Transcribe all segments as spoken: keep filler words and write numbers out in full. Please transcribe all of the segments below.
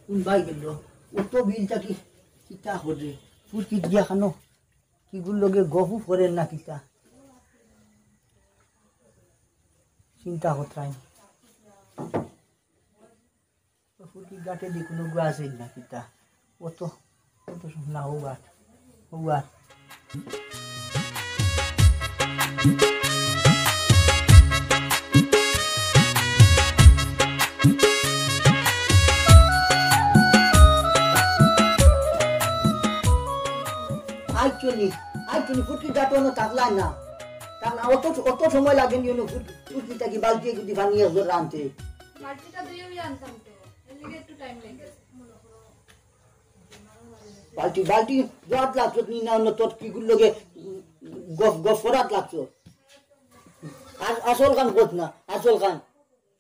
কোন বায় গেল? অত বিলটা কি, কিতা করে? ফুরকি দিয়া খানো? কিগুর লগে গফও করের না কিতা? চিন্তা করতাম। ফুরকি গাটে দি কুনুগু আছে না কিতা? অত, অত সব না, ও গাট, ও গাট। আইছো নি, আইছো নি, ফুরকি গাটো না থাকলা না। থাকলা, অত, অত সময় লাগে নি, ফুরকি, ফুরকি থাকি বালতি গুদি পানি একজন রানতে। বালতিটা ধুইয়া আনতাম তো, এর লাগি একটু টাইম লাগে। বালতি, বালতি ধরাত লাগছো নি না, অন্য তোর কিগুর লগে, উম, গফ, গফ করাত লাগছো। আর আসল খান কত না, আসল খান।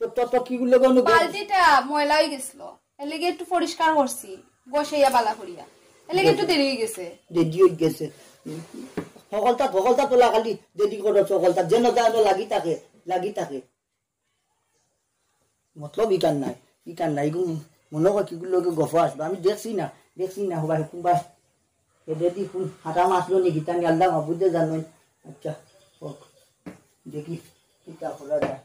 তো, তো, তো কিগুর লগে অন্য গফ বালতিটা ময়লা অই গেছিল, এর লাগি একটু পরিষ্কার করছি, ঘষাইয়া বালা করিয়া, এর লাগি একটু দেরি অই গেছে। দেরি অই গেছে। হকলতা, হকলতা তোলা খালি দেরি করো, হকলতা যেন তেন লাগি থাকে, লাগি থাকে। মতলব ইটার নাই, ইটার নাই, এগুন মনে হয় কিগুর লগে গফ আসবে, আমি দেখছি না, দেখছি না, হবাই কোনবা এ দেদি কোন হাতা মাছলো নি, গীতা নি আল্লাহ মাহবুদে জানো। আচ্ছা, হোক, দেখি কিতা করা যায়।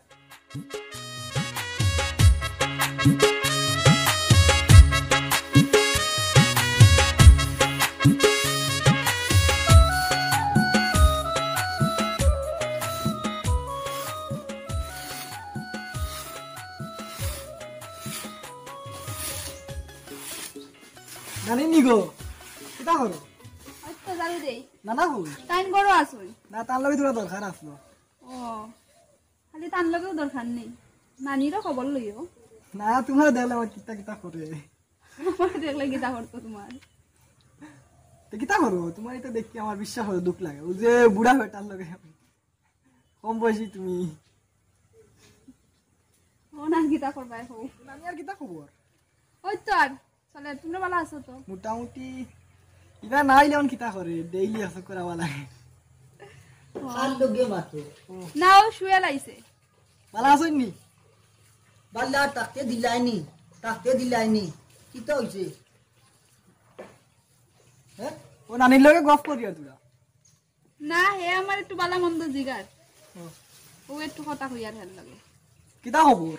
নানি নি গো, কিতা করো? ওই তো ঝাড়ু দেই। নানা কই? তাইন ঘরো আছইন। না, তার লগে থুড়া দরকার আসলো। ও, খালি তার লগেও দরকার নেই, নানিরও খবর লইও। না, তুমার দেখলে আমার কিতা কিতা করে। আমার দেখলে কিতা করতো তুমার? তো কিতা করো? তুমার ইতা দেখি আমার বিশ্বাস হয় দুখ লাগে। ওই যে বুড়া বেটার লগে কম বয়সী তুমি। ও না, কিতা করবায় হো? নানি আর কিতা খবর? ওই তো আর চলে, তুমরা ভালা আছো তো? মোটামুটি। ইবা না আইলে অন কিতা করে? ডেইলি আসো করা ভালা লাগে। কার লগে মাতো? না, ও শুয়ে লাইছে। ভালা আছইন নি? ভালা থাকতে দিলাইনি, থাকতে দিলাইনি। কিতা অইছে? হ্যাঁ? ও নানির লগে গফ করিয়া তুরা। না, হে আমার একটু বালা মন্দ জিগার। ও। ও একটু কথা কইয়ার হের লগে। কিতা খবর?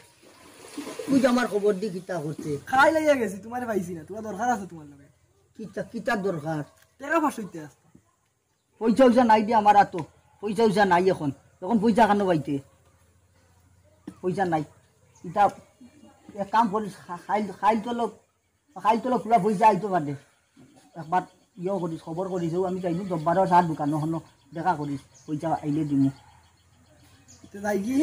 তুই যে আমার খবর দি কিতা করতে? খাই লাইয়া গেছি, তুমারে পাইছি না, তুমার দরকার আছে তুমার লগে। কিতা, কিতার দরকার? টেকা পাঁচশো দিতে আসতো। পয়সা উইসা নাই দি আমার আতো, পয়সা উইসা নাই এখন। এখন পয়সা কানো পাইতে? পয়সা নাই। ইতা এক কাম করিস, খা-, খাইল, খাইল তো লোক খাইল তো পুরা পয়সা আইতো পারে। একবার ইয়ে করিস, খবর করিস, ও আমি চাইলু জব্বারর সার দোকানো হনো দেখা করিস, পয়সা আইলে দিমু। তো যাই কি?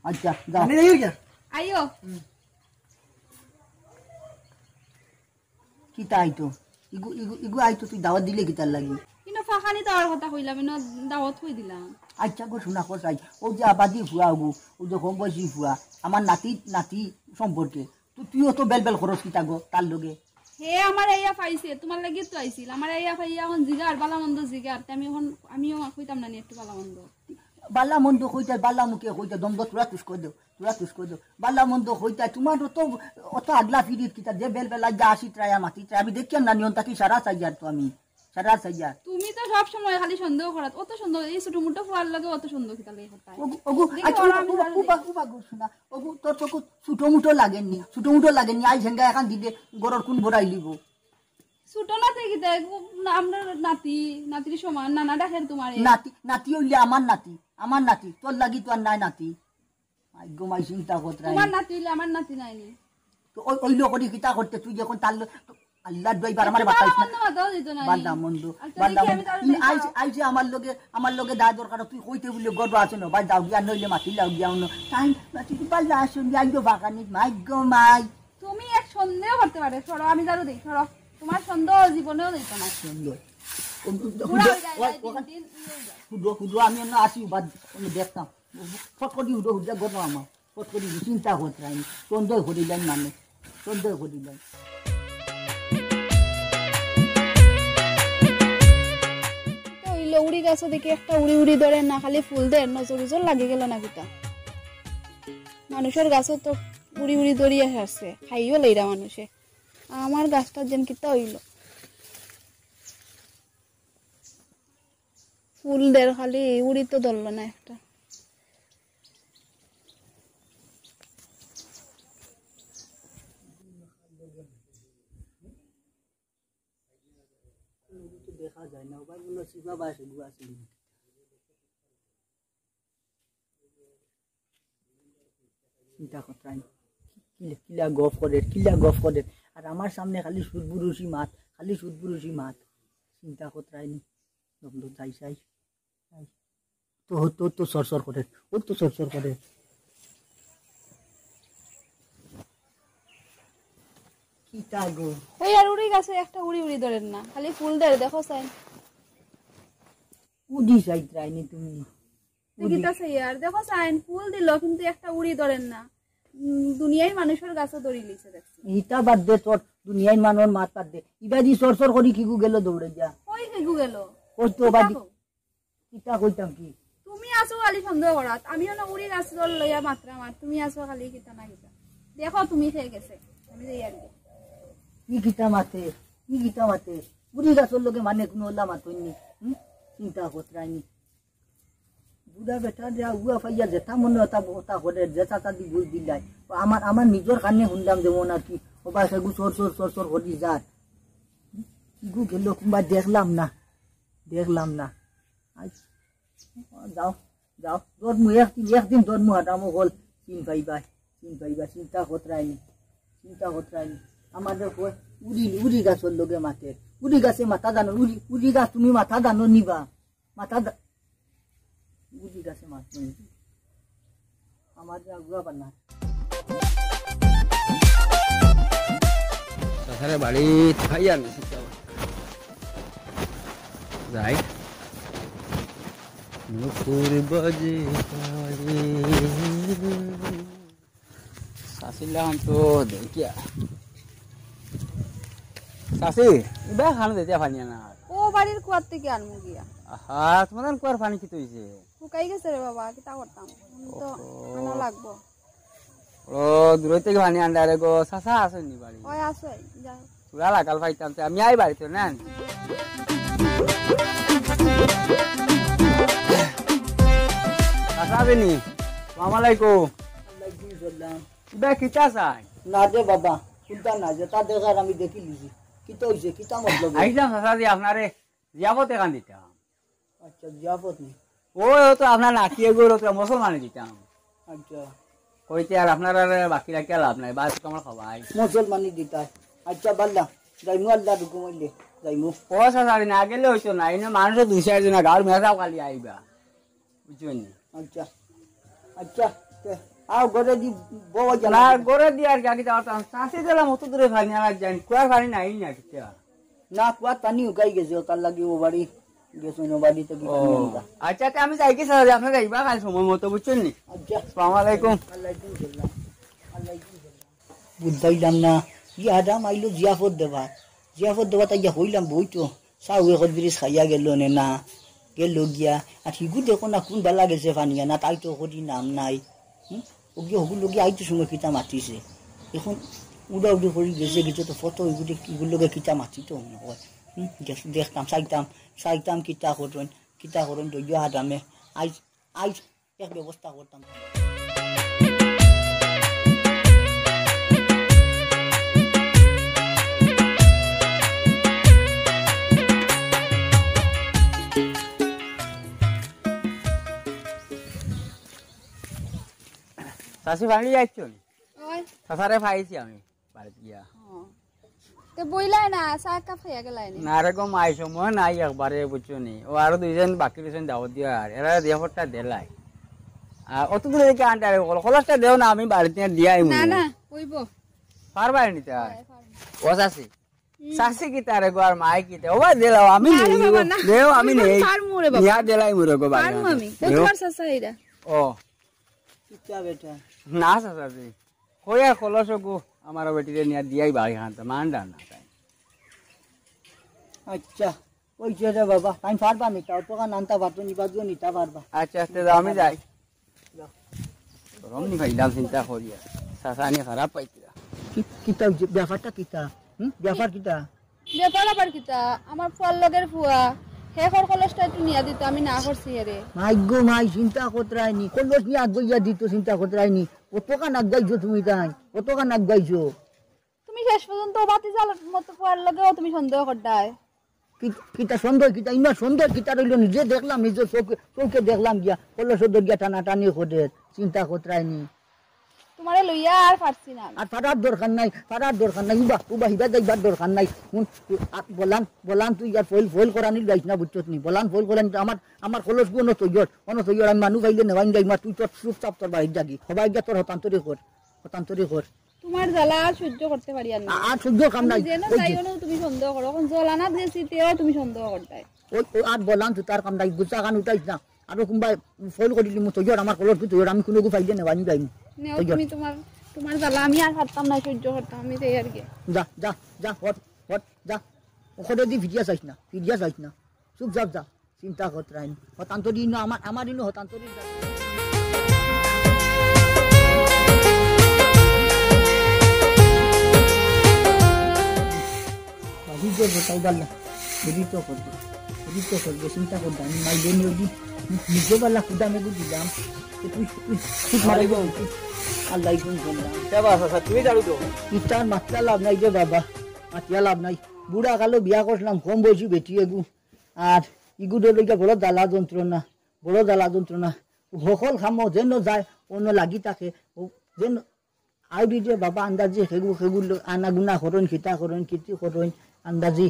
আচ্ছা, যাও। আমি যাই কি? আইও। হুম। কিতা আইতো? ইগু, ইগু, ইগু আইতো তুই দাওয়াত দিলে কিতার লাগি? ইনো ফাঁকানি দেওয়ার কথা কইলাম, ইনো দাওয়াত কই দিলাম। আচ্ছা গো, শোনা কর চাই। ও যে আবাদি ফুয়া ওগু, ও যে কম বয়সী ফুয়া, আমার নাতি, নাতি সম্পর্কে। তো তুই অত বেল বেল করস কিতা গো তার লগে? হে আমার আইয়া পাইছে, তুমার লাগি তো আইছিল। আমার আইয়া পাইয়া এখন জিগার, বালা মন্দ জিগার। তে আমি এখন, আমিও কইতাম না নি একটু বালা মন্দ। বালা মন্দ কইতে, বালা মুখে কইতে, দম দো, তুরা তুস কই দেও, তুরা তুস কই দেও। বালা মন্দ কইতে, তুমার অত, অত আগলা ফিরিত কিতা, যে বেল বেলা যা আসি ট্রায়া মাতি ট্রায়া। আমি দেখিয়াম না নিয়ন তাকি সারা চাইয়ার তো আমি। সারা চাইয়ার। তুমি তো সব সময় খালি সন্দেহ করাত, অত সন্দেহ, এই ছোট মোটো ফুয়ার লগে অত সন্দেহ কিতা লাগি করতায়? ওগু, ওগু, দেখি আচ্ছা, ওরা ওগু, আমি ওগু, জানি। ওগু, ওগু, শোনা, ওগু, তোর চোখ ছোট মোটো লাগেনি, ছোট মোটো লাগেনি, আই ঝেঙ্গা এখন দিলে গরর কোন বড়াই লিব? ছোট না থাকি দেখ, ও না, আমরা নাতি, নাতির সমান, নানা ডাকের তুমারে। নাতি, নাতি অইলে আমার নাতি, আমার নাতি, তোর লাগি তো আর নাই নাতি। মাইগো মাই চিন্তা করতে নাই। তুমার নাতি অইলে আমার নাতি নাইনি। তো ওই, ওই লোক করি কিতা করতে তুই যখন তার লো-, তো আল্লাহর দোয়াই বার আমারে একটু বাতাইস না। বালা মন্দ মাতাও দিত না। বান্দা মন্দ, আচ্ছা, বান্দা দেখি আমি মন্দ। তাহলে তুই যাই আইজ, যাও। আইজ যে আমার লগে, আমার লগে দায় দরকার, তুই কইতে বলে গর্ব আছে না, ভাই যাও গিয়া নইলে মাতি লাও গিয়া অন্য। তাই মাতি কি পাল্লা আসুন, যাই গো বাগানি, মাই গো মাই। তুমি এক সন্দেহ করতে পারে, সরো, আমি ঝাড়ু দেই, সরো। তোমার সন্দেহ জীবনেও দিত না। সুন্দর। ও, ও, বুড়া হয়ে যায়, ওই, দিন ওখান দিন ইয়ে হয়ে যায়। হুদো, হুদো, আমি অন্য আসি, বাদ, অন্য দেখতাম। ফট করি হুদো, হুদো, গরম আমার। ফট করি চিন্তা করতে আমি। সন্দেহ করি যাই মানে। সন্দেহ করি যাই। তো অইলো, উড়ি গাছো দেখি একটা উড়ি উড়ি ধরে না, খালি ফুল দের, নজর উজর লাগি গেল না কিতা? মানুষের গাছো তো উড়ি উড়ি ধরিয়া আসছে, খাইও লইরা মানুষে। আমার গাছটা যেন কিতা অইলো, ফুল দের খালি, উড়ি তো ধরলো না একটা। দেখা যায় না, ওবার মনে হয় শিবা বা সেগুলো আছে। চিন্তা করতে হয় না। কিলা, কিলা গফ করে, কিলা গফ করে। আর আমার সামনে খালি সুদবুরুষি মাত, খালি সুদবুরুষি মাত। চিন্তা করতে হয় নি। দম দম যাই যাই। যাই। তো, তো, তো সরসর করে, ও তো সরসর করে। কিতা গো? এই আর উড়ি গাছে একটা উড়ি উড়ি ধরেন না, খালি ফুল দের, দেখো চাইন। উড়ি যাইতে রাইনি তুমি। তো উড়ি। কিতা চাই আর? দেখো চাইন, ফুল দিল কিন্তু একটা উড়ি ধরেন না। উম, দুনিয়ার মানুষের গাছে দড়ি লিছে দেখছি। ইটা বাদ দে তোর, দুনিয়ার মানুষের মাত বাদ দে। ইবাদি সরসর করি কিগু গেল দৌড়ে যা। কই কিগু গেল? ওই তো কিতা বাদি। গো? কিতা কইতাম কি? তুমি আছো খালি সন্দেহ করাত, আমি অনো উড়ি গাছ দল লইয়া মাতরাম আর তুমি আছো খালি কিতা না কিতা। দেখো তুমি খেয়ে গেছে, আমি যাই আর কি। ই কিতা মাতে, ই কিতা মাতে। উড়ি গাছর লগে মানে কোনো ওলা মাতইনি। হুম? চিন্তা করতে রাইনি। বুড়া বেটা দিয়া উয়া ফাইয়া যেতা মনে ওতা, ওতা করে, যেতা তাদি বুঝ দিলাই। আমার, আমার নিজর কানে হুনলাম যেমন আর কি, ও বা সেগু সর সর সর সর করি যার। ইগু গেল কুনবা দেখলাম না, দেখলাম না। আই, যাও, যাও, ধর্ম একদিন, একদিন ধর্ম হাটামো হল, চিন পাইবা, চিন পাইবা, চিন্তা করতে রাইনি, চিন্তা করতে রাইনি। আমাদের কয়, উড়ি, উড়ি গাছর লগে মাতে, উড়ি গাছে মাথা দানো, উড়ি, উড়ি গাছ তুমি মাথা দানো নিবা। মাথা দা-, বুঝি গেছে মাছ নেই। আমার যে আগুয়া বানা। তাছাড়া বাড়ি খাইয়া না, যাই। নুপুর বাজে বাজে। চাচির লাখান তো দেখিয়া। চাচি, ইবা খানো দেখিয়া পানি আনা। ও বাড়ির কুয়ার থেকে আনমু গিয়া। আহা, তোমার কুয়ার পানি কিতা অইছে? শুকাই গেছে রে বাবা, কিতা করতাম? এখন তো ওহো। আনা লাগবো। ও, দূর থেকে পানি আনলে আরে গো, চাচা আছেন নি বাড়ি? ওই আছে, যাও। পুরা লাগাল পাইতাম, তে আমি আই বাড়িত না। চাচা আছেন নি? আসসালামু আলাইকুম। ওয়ালাইকুম সালাম। ইবা কিতা চাই? না রে বাবা, কুনতা না, যেতা দেখার আমি দেখি লিছি। কিতা অইছে? কিতা মতলব? আইলাম চাচা জি, আপনারে জিয়াফত এখান দিতাম। আচ্ছা, জিয়াফত নি? ও, ও তো আপনার নাতি এগোর তো মুসলমানি দিতাম। আচ্ছা। কইতে আর আপনার আর বাকি রাখিয়া লাভ নাই, বাস তো আমার খাবাই। মুসলমানি দিতাই। আচ্ছা, বাল্লা, যাইমু আল্লাহর হুকুম অইলে, যাইমু। ও চাচা, না গেলে অইতো না, এনে মানুষে দুই চাইর জন, গাঁওর মেয়েরাও খালি আইবা। বুঝছো নি? আচ্ছা, আচ্ছা, তে, আও, ঘরে দি, বউ যা না, লাগে। ঘরে দি আর কি, আগে যাওয়ার চান্স। চাষি দিলাম অত দূরে পানি আর যাইন, কুয়ার পানি নাই না, কিতা? না, কুয়ার পানি শুকাই গেছে, তার লাগি ও বাড়ি গেছে, ও বাড়ি থেকে ও, পানি আনবা। আচ্ছা, তে আমি যাই কি স্যার, আপনারা যাইবা কাল সময় মতো, বুঝছেন নি? আচ্ছা। আসসালামু আলাইকুম। আলাইকুম সালাম। আলাইকুম সালাম। বুঝাইলাম না, ই আদাম আইলো জিয়াফত দেবার। জিয়াফত দেবার তাই গিয়া কইলাম, বই তো, চাও এখন বিরিজ খাইয়া গেল নে না, গেল গিয়া। আর হিগু দেখো না, কোন বেলা গেছে পানিয়া না, তাই তো করি নাম নাই। হুম? ও গিয়া হগুলো গিয়া আইতে সময় কিতা মাতিছে। এখন উড়া উড়ি করি গেছে, গেছে তো ফটো ওইগুলো, এগুলোকে কিতা মাতি তো মনে হয়। হুম? দেখ-, দেখতাম, চাইতাম, চাইতাম কিতা করইন, কিতা করইন, দইয়া হাদামে। আইজ, আইজ এক ব্যবস্থা করতাম। চাচি বাড়ি যাইছো নি? ওই। চাচারে পাইছি আমি বাড়িত গিয়া। ও। তে বইলাই না, চা কাপ খাইয়া গেলাই নি? না রে গো মাই, সময় নাই একবারে, বুঝছো নি? ও আরো দুইজন বাকি রইছেন, দাওয়াত দিয়া আর। এরা দিয়া ফটটা দিলাই। আর অত দূরে দেখে আনতে আরে কল-, কলসটা দেও না, আমি বাড়িত নিয়া দিয়া আইমু। না, না, অইবো। পারবায় নিতে আর? হয়, পারবো। ও চাচি, চাচি কিতা রে গো, আর মাই কিতা? ওবা দিলাও, আমি না রে নেই বাবা, গো। না। দেও, আমি আমি নেই। পারমু রে বাবা। নিয়া দিলাই মুরে গো, বাড়ি পারমু আমি। আমি। ও দেও। তোমার চাচা এরা। ও। কিতা বেটা? না চাচা জি। কইয়া খলস গো, আমার বেটিরে নিয়া দিয়াই বাড়ি খান তো মান ডান না তাই। আচ্ছা, ওই যে রে বাবা, তাই পারবা নিতা, অতখান নানতা পারতো নিবা, যুও নিতা পারবা। আচ্ছা, আচ্ছা, যাও, আমি যাই। যাও। গরম নি ভাই, দাম চিন্তা করিয়া। চাচা নি খারাপ পাইছিলা। কি-, কিতা হইছে? ব্যাপারটা কিতা? হুম? ব্যাপার কিতা? ব্যাপার আবার কিতা? আমার ফুয়ার লগের ফুয়া, হে খর খলসটা একটু নিয়া দিত, আমি না করছি হেরে। মাই গো মাই, চিন্তা করতরায়নি। খলস নিয়া আগুইয়া দিত, চিন্তা করতরায়নি। অতখান আগুয়াইছো তুমি তাই, অতখান আগুয়াইছো। তুমি শেষ পর্যন্ত বাতি জ্বালার মতো ফুয়ার লগেও তুমি সন্দেহ করতায়। কি-, কিতা সন্দেহ, কিতা ইমা সন্দেহ, কিতা রইল? নিজে দেখলাম, নিজে চোখে, চোখে দেখলাম গিয়া, খলস ধরিয়া টানাটানি করে, চিন্তা করতরায়নি। তোমারে লইয়া আর পারছি না আমি। আর পারার দরকার নাই, পারার দরকার নাই, উবা, উবা, হিবা যাইবার দরকার নাই। হুন, আ, বলান, বলান তুই আর ফইল, ফইল করানি যাইস না, বুঝছত নি? বলান ফইল করানি তো আমার, আমার খলস গু অনো তৈয়র, অনো তৈয়র, আমি মানু পাইলে নেওয়াইন যাই, মা তুই তোর চুপচাপ তোর বাড়িত যাগি, হবাই গিয়া তোর হতান্তরি কর, হতান্তরি কর। তোমার জ্বালা আর সহ্য করতে পারি আর না। আ-, আর সহ্য কাম আমি নাই। যেন ওই তাই যে অনো তুমি সন্দেহ করো, এখন জ্বলানাত গেছি তেও তুমি সন্দেহ করতায়। ওই, ওই আর বলান তুই তার কাম নাই, গুছা কান উঠাইস না। আরো কুনবায় ফইল করিলি মতো, "জোর আমার খলস গু তৈয়র, আমি কুনু গু পাইলে নেওয়াইন যাইমু।" নেও তৈয়র। তুমি তোমার, তোমার জ্বালা আমি আর পারতাম না সহ্য করতাম, আমি তো এই আর কি। যা, যা, যা, হট, হট, যা। ওখানে দি ফিরিয়া চাইস না, ফিরিয়া চাইস না। চুপচাপ যা, চিন্তা করতরায়নি। হতান্তরি ইনো আমার, আমার ইনো হতান্তরি যা। বাবু যে বোতাই বাল্লা, দেরি তো করবে, দেরি তো করবে, চিন্তা করবে, আমি মাইলে নিয়ে দি, নিজে বাল্লা কুদা মেগু দিলাম, তো তুই, তুই, তুই মারিব, আল্লাহ ইগুন বললাম। কে বাস আছে? তুমি জানো তো? ইতার মাতলা লাভ নাই রে বাবা, মাতিয়া লাভ নাই। বুড়া কালো বিয়া করছিলাম, কম বয়সী বেটি এগু, আর ইগুরে লইয়া বড় জ্বালা যন্ত্রণা, বড় জ্বালা যন্ত্রণা। হকল কামো যেন যায়, অন্য লাগি থাকে, ও যেন আউরি যে বাবা আন্দাজি হেগু, হেগু লো-, আনাগুনা করইন, কিতা করইন, কিতি করইন, আন্দাজি।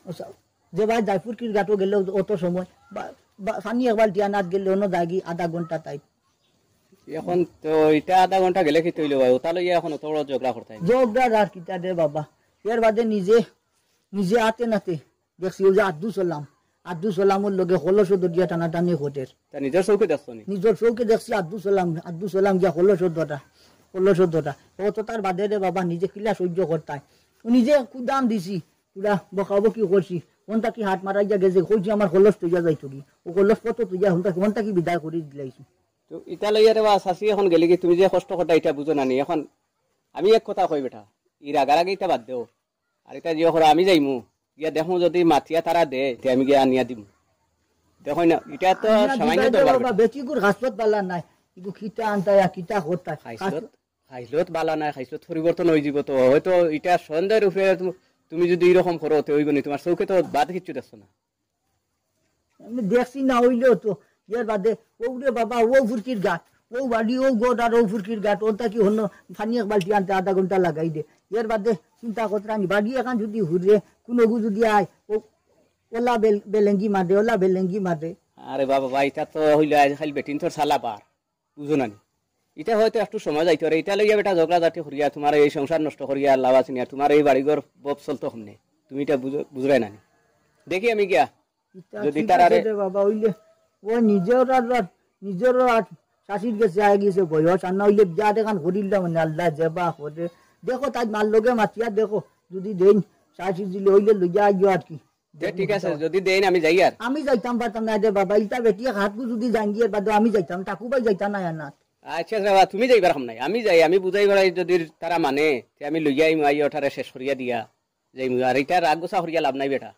আচ্ছা, যে ভাই জায়পুর কির ঘাটও গেলে অত সময়, বা, বা, পানি এক বালতি আনাত গেলে অন্য যাগি আধা ঘন্টা তাই। এখন তো ইটা আধা ঘন্টা গেলে কিতা অইলো ভাই? ওটা লইয়া এখন অত বড় ঝগড়া করতে হয়। ঝগড়া আর কিতা দে বাবা। এর বাদে নিজে, নিজে আতে নাতে দেখছি, ওই যে আব্দুল সালাম, আব্দুল সালামর লগে খলস ধরিয়া টানাটানি করের। তা নিজর চউখে দেখছো নি? নিজর চউখে দেখছি আব্দুল সালাম, আব্দুল সালাম গিয়া খলস ধরা, খলস ধরা। ও তো তার বাদে রে বাবা নিজে কিলা সহ্য করতায়। ও নিজে কুদাম দিছি, পুরা বকাবকি করছি। কোনটা কি হাত মারাইয়া গেছে, কইছি আমার খলস তইয়া যাইতো কি? ও খলস কত তইয়া, কোনটা কি, কোনটা কি বিদায় করি দিলাইছি। তো ইটা লইয়া রে বা চাচি এখন গেলে কি তুমি যে কষ্ট করতা ইটা বুঝো না নি? এখন আমি এক কথা কই বেটা, ই রাগারাগি ইটা বাদ দেও। আর ইটা জিও করো, আমি যাইমু, গিয়া দেখমু যদি মাতিয়া তারা দে, তে আমি গিয়া আনিয়া দিমু। দেখো না, ইটা তো আনিয়া সামান্য দিবা দে দরকার বাবা, বেটা। বেটিগুর খাসলত বালা নাই। ইগু কিতা আনতা ইয়া কিতা করতা? খাইছলত, খাইছলত বালা নাই, খাইছলত পরিবর্তন অই যিবো তো। হয়তো ইটা সন্দেহর উপরে তুমি, তুমি যদি এরকম করো, তে অইবো নি, তোমার চউখে তো বাদ কিচ্ছু দেখছো না। আমি দেখছি না অইলেও তো, এর বাদে, ও রে বাবা, ও ফুরকির ঘাট, ও বাড়ি, ও গোট আর ও ফুরকির ঘাট, ওটা কি হন্য পানি এক বালতি আনতে আধা ঘন্টা লাগাই দে। এর বাদে চিন্তা করতে আমি বাড়ি এখন যদি ঘুরে, কুনু গু যদি আয়, ও, ওলা বেল-, বেলেঙ্গি মারে, ওলা বেলেঙ্গি মারে। আরে বাবা, ভাই, ইটা তো অইলো আইজ কাইল বেটিন্তর চালা বার। বুঝো না নি? ইটা হয়তো একটু সময় যাইতো রে, ইটা লইয়া বেটা ঝগড়াঝাটি করিয়া, তোমার এই সংসার নষ্ট করিয়া লাভ আছে নি? আর তোমার এই বাড়িঘর বব চলতো কেমনে? তুমি ইটা বুঝো, বুঝরায় না নি? দেখি আমি গিয়া, ইটা যদি ঠিক তারারে আছে রে বাবা, অইলে ও নিজের আর, আর নিজের আর চাচির গেছে আই গেছে বয়স, আর না অইলে বিয়া দেখান করিলাম মানে আল্লাহ যেবা করে। দেখো, তাই মার লগে মাতিয়া দেখো, যদি দেইন চাচি দিলে অইলে লইয়া আইও আর কি। তে ঠিক আছে, যদি দেইন আমি যাই আর। আমি যাইতাম পারতাম না রে বাবা, ইটা বেটি এক হাত গু যদি জাঙ্গিয়ে বাদে আমি যাইতাম, টাকু ভাই যাইতাম না আর না। আচ্ছা, আচ্ছা, বাবা, তুমি যাইবার কাম নাই, আমি যাই, আমি বুঝাই বেড়াই, যদি তারা মানে, তে আমি লইয়া আইমু, আইয়া ওঠারে শেষ করিয়া দিয়া যাইমু। আর ইটা রাগ গুসা করিয়া লাভ নাই বেটা।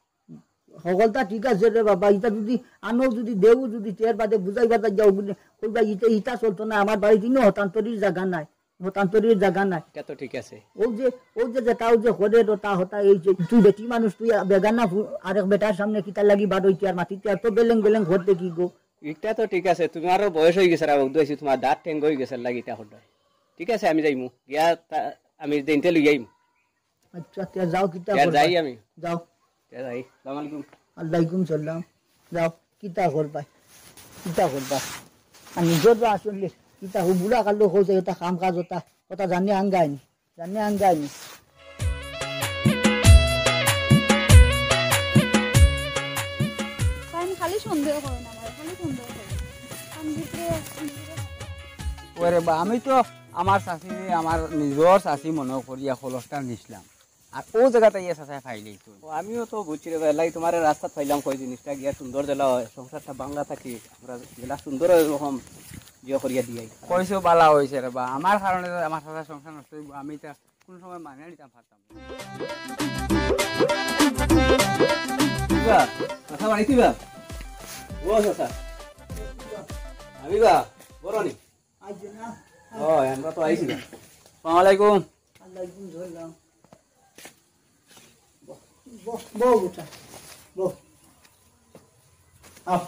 হকলতা ঠিক আছে রে বাবা, ইটা যদি আনো, যদি দেও, যদি তের বাদে বুঝাইবার যাও, কইবা ইটা, ইটা চলতো না, আমার বাড়িত ইনো হতান্তরির জাগা নাই। মতান্তরীর জাগা নাই। ইটা তো ঠিক আছে। ও যে, ও যে যেটা, ও যে করে তো তা হতা, এই যে তুই বেটি মানুষ, তুই বেগানা ফু-, আরেক বেটার সামনে কিতার লাগি বার অইতে আর মাতিতে আর তো বেলেং বেলেং ঘর দেখি গো। ইটা তো ঠিক আছে, তোমারও বয়স অই গেছে, রাখো দুয়াইছি, তোমার দাঁত ঠেঙ্গ অই গেছে, লাগি ইটা হতা। ঠিক আছে, আমি যাইমু, গিয়া তা-, আমি দেইনতে লই আইমু। আচ্ছা, তে যাও, কিতা তে করবা? যাই আমি। যাও। তে যাই। আসসালামু আলাইকুম। আলাইকুম সালাম। যাও, কিতা করবা? কিতা করবা? আর নিজর তো আসলে, কিতা হো, বুড়া কালো হো যায়, ওটা কাম কাজ ওটা, ওটা জানে আঙ্গায়নি। জানে আঙ্গায়নি। সন্দেহ করো না আমার, খালি সন্দেহ করো। আমি ভিতরে, আমি ভিতরে ওরে বা, আমি তো আমার চাচিরে আমার নিজর চাচি মনে করিয়া খলসটা নিছলাম। আর অউ জাগাত আইয়া চাচায় ফাইলেই তো। ও, আমিও তো বুঝছি রে ভাই, লাই তোমার রাস্তাত ফাইলাম, কই জিনিসটা গিয়া সুন্দর দিলা হয়, সংসারটা বাংলা থাকি, আমরা যেলা সুন্দর অয় ওরকম জিও করিয়া দিয়াই। কইছো বালা অইছে রে বা, আমার কারণে তো আমার চাচার সংসার নষ্ট অইবো, আমি ইতা কুনু সময় মানিয়া নিতাম পারতাম না। কিবা, চাচা বাড়িত কিবা? ও চাচা। আমি বা, বড় নি? আইছে না? ও, আমরা তো আইছি না। আসসালামু আলাইকুম। ওয়ালাইকুম সালাম। বও, বও, বও বেটা, বও। আও।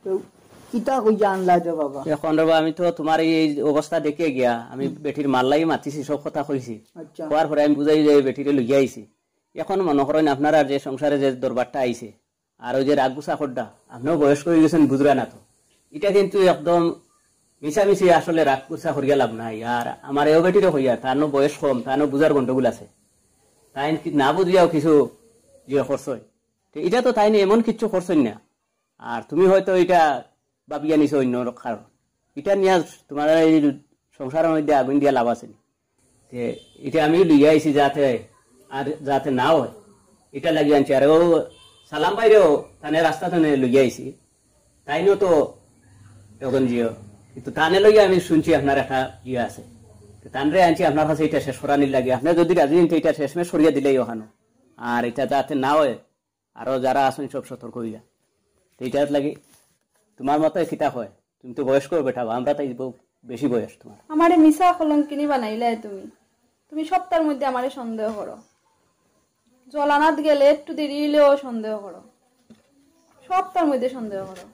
তো কিতা কইয়া আনলা যে বাবা? এখন রে বা, আমি তো তোমার এই, এই অবস্থা দেখে গিয়া আমি বেটির মার লাগি মাতিছি, সব কথা কইছি। আচ্ছা। কওয়ার পরে আমি বুঝাই যে বেটিরে লইয়া আইছি। এখন মনে করইন আপনারার যে সংসারে যে দরবারটা আইছে, আর ওই যে রাগ গুছা করডা, আপনেও বয়স্ক অইগেছইন, বুঝরা না তো। ইটা কিন্তু একদম মিছামিছি আসলে রাগ গুছা করিয়া লাভ নাই। আর আমার এও বেটিরে কইয়ার, তানও বয়স কম, তানও বুঝার গন্ডগোল আছে। তাইন কি না বুঝিয়াও কিছু ইয়ে করছইন। তে ইটা তো তাইন এমন কিচ্ছু করছইন না। আর তুমি হয়তো ইটা ভাবিয়া নিছো অন্য কারণ। ইটা নিয়া তোমার এই সংসারর মধ্যে আগুন দিয়া লাভ আছে নি? তে ইটা আমি লইয়া আইছি যাতে, আর যাতে না অয়, ইটা লাগি আনছি। আর ও সালাম ভাইরেও তানে রাস্তা তানে লইয়া আইছি, তাইনও তো এখন জিও, কিন্তু তানে লইয়া আমি শুনছি আপনার একটা ইয়ে আছে। তে তানরে আনছি আপনার কাছে ইটা শেষ করানির লাগি। আপনে যদি রাজি অইন তে ইটা শেষমেশ করিয়া দিলেই অখানো, আর ইটা যাতে না অয়, আরো যারা আছইন সব সতর্ক অইয়া। তো ইটার লাগি তোমার মতে কিতা কয়? তুমি তো বয়স্ক বেটা, আমরা তাই ব-, বেশি বয়স তোমার। আমারে মিছা কলঙ্কিনী বানাইলায় তুমি। তুমি সবতার মধ্যে আমারে সন্দেহ করো। জলানাত গেলে একটু দেরি অইলেও সন্দেহ করো, সবতার মধ্যে সন্দেহ করো।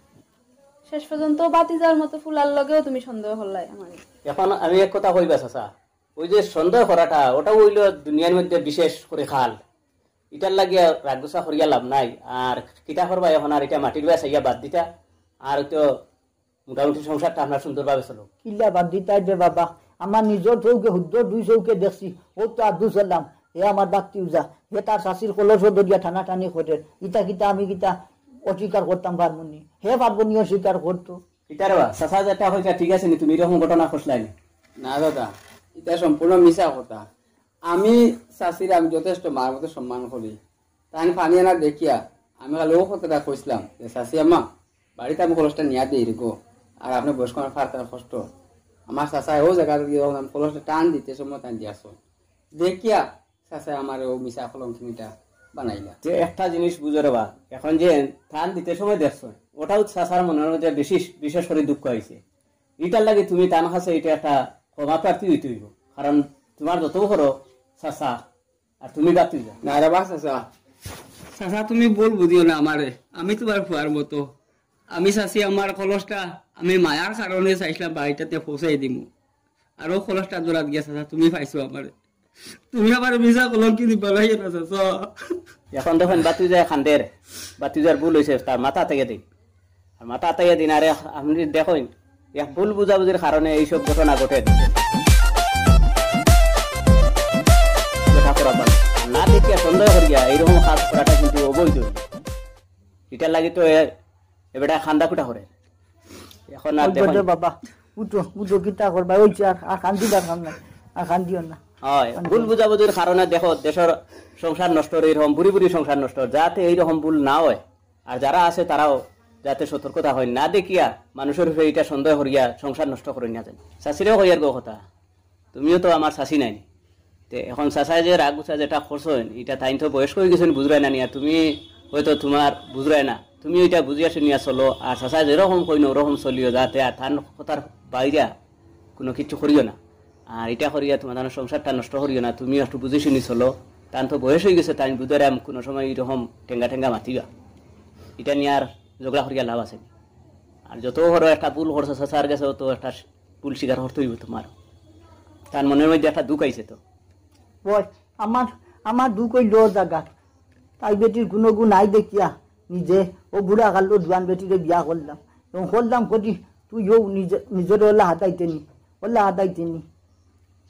শেষ পর্যন্ত বাতিজার মতো ফুলার লগেও তুমি সন্দেহ করলায় আমারে। এখন আমি এক কথা কইবা চাচা, ওই যে সন্দেহ করাটা, ওটাও অইলো দুনিয়ার মধ্যে বিশেষ করে খাল। ইটার লাগিয়া রাগ গুছা করিয়া লাভ নাই। আর কিতা করবা এখন, আর ইটা মাটির বায় চাইয়া বাদ দিতা। আর তো মোটামুটি সংসারটা আপনার সুন্দরভাবে চলো। কিলা বাদ দিতায় যে বাবা, আমার নিজর চউখে, হুদ্দ দুই চউখে দেখছি, ও তো আব্দুল সালাম, হে আমার বাত্তি উজা, হে তার চাচির কলসও ধরিয়া টানাটানি করের। ইতা কিতা আমি কিতা অস্বীকার করতাম পারমু নি? হে পারবো নি অস্বীকার করতো? কিতা রে বা, চাচা যেটা কইতা ঠিক আছে নি, তুমি এরকম ঘটনা ঘটলায় নি? না দাদা, ইটা সম্পূর্ণ মিছা কথা। আমি চাচিরে আমি যথেষ্ট মার মতো সম্মান করি। তাইন পানি আনা দেখিয়া আমি খালি ও কথাটা কইছিলাম যে, "চাচি আম্মা, বাড়িত আমি কলসটা নিয়া দেই রে গো, আর আপনে বয়স্ক আমার ফারতার কষ্ট।" আমার চাচায় ও জাগাত গিয়া আমি কলসটা টান দিতে সময় টান দিয়াছো। দেখিয়া চাচায় আমারে ও মিছা কলঙ্কিনীটা বানাইলা। যে একটা জিনিস বুঝো রে বা, এখন যে টান দিতে সময় দেখছো, ওটাও চাচার মনের মধ্যে বিশেষ, বিশেষ করে দুঃখ অইছে। ইটার লাগি তুমি তান কাছে ইটা একটা ক্ষমা প্রার্থী অইতে অইবো, কারণ তোমার যত বড় চাচা, আর তুমি বাত্তি উজা। না রে বা চাচা। চাচা, তুমি ভুল বুঝিও না আমারে। আমি তোমার ফুয়ার মতো। আমি চাচি আমার কলসটা আমি মায়ার কারণে চাইছিলাম বাড়িটাতে পৌঁছাই দিমু। আর ও কলসটা জোড়াত গিয়া চাচা, তুমি পাইছো আমারে। তুমি আবার মিছা কলঙ্কিনী বানাইও না চাচা। এখন দেখইন বাত্তি উজায় কান্দের, বাত্তি উজার ভুল অইছে, তার মাথা আতাইয়া দেইন। আর মাথা আতাইয়া দিন, আরে আপনে দেখইন, এক ভুল বুঝাবুঝির কারণে এইসব ঘটনা ঘটে। দেখা করা ভালো। না দেখিয়া সন্দেহ করিয়া এইরকম কাজ করাটা কিন্তু অবৈধ। ইটার লাগি তো এ, এ বেটা কান্দা কুটা করে। এখন আর ওই দেখইন। বাবা, উঠো, উঠো, কিতা করবা? ওই যে আর, আর কান্দিবার কাম নাই, আর কান্দিও না। হয়, ভুল বুঝাবুঝির কারণে দেখো, দেশর সংসার নষ্ট অর, এইরকম বুড়ি বুড়ি সংসার নষ্ট অর, যাতে এইরকম ভুল না অয়। আর যারা আছে তারাও যাতে সতর্কতা অইন, না দেখিয়া মানুষর উপরে ইটা সন্দেহ করিয়া সংসার নষ্ট করইন না যেন। চাচিরেও কইয়ার গো কথা, তুমিও তো আমার চাচি নাইনি। তে এখন চাচায় যে রাগ গুছা যেটা করছইন, ইটা তাইন তো বয়স্ক অইগেছইন, বুঝরায় না নি, আর তুমি হয়তো তোমার বুঝরায় না, তুমি ইটা বুঝিয়া শুনিয়া চলো, আর চাচায় যেরকম কইন ওরকম চলিও, যাতে আর তান কথার বাইরা কুনু কিচ্ছু করিও না। আর ইটা করিয়া তোমার সংসারটা নষ্ট করিও না, তুমি একটু বুঝি শুনি চলো। তান তো বয়স অইগেছে, তাইন বুঝাইরাম কুনু সময় ইরকম টেঙ্গা টেঙ্গা মাতিবা। ইটা নিয়া আর ঝগড়া করিয়া লাভ আছে নি? আর যত বড় একটা ভুল করছো চাচার গেছে, অত একটা ভুল স্বীকার করতে অইবো তোমার। তান মনের মধ্যে একটা দুঃখ আইছে তো। ওই, আমার, আমার দুঃখ অইলো জাগাত। তাই বেটির কুনু গুণ নাই দেখিয়া নিজে ও বুড়া কালো জোয়ান বেটিরে বিয়া করলাম। এবং করলাম করি তুইও নিজে, নিজরে ওলা হাতাইতে নি, ওলা হাতাইতে নি।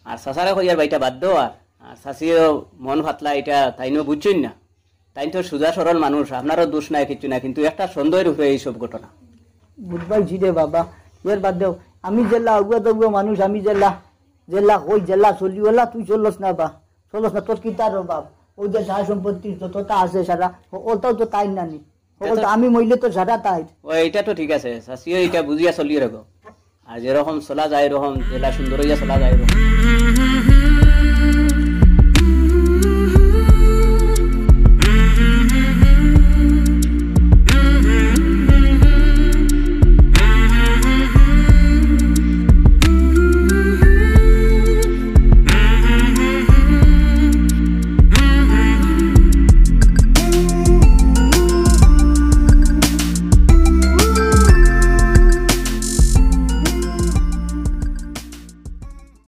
আর চাচারে কইয়ার বাইটা বাদ দেও আর। আর চাচিও মন পাতলা, ইটা তাইনও বুঝছইন না। তাইন তো সুজা সরল মানুষ, আপনারও দোষ নাই, কিচ্ছু নাই, কিন্তু একটা সন্দেহের উপরে এই সব ঘটনা। বুঝবাইছি রে বাবা, এর বাদ দেও। আমি যেলা আগুয়া দগুয়া মানুষ, আমি যেলা, যেলা কই, যেলা চলি, ওলা তুই চলস না বা, চলস না, তোর কিতার অভাব? ওই যে সা সম্পত্তি যতটা আছে সারা, ও-, ওটাও তো তাইর নানি। ওটা তো আমি মইলে তো সারা তাইর। ও, এটা তো ঠিক আছে, চাচিও এটা বুঝিয়া চলিয়ে রাখো। আর যেরকম চলা যায় এরকম, যেলা সুন্দর হইয়া চলা যায় এরকম।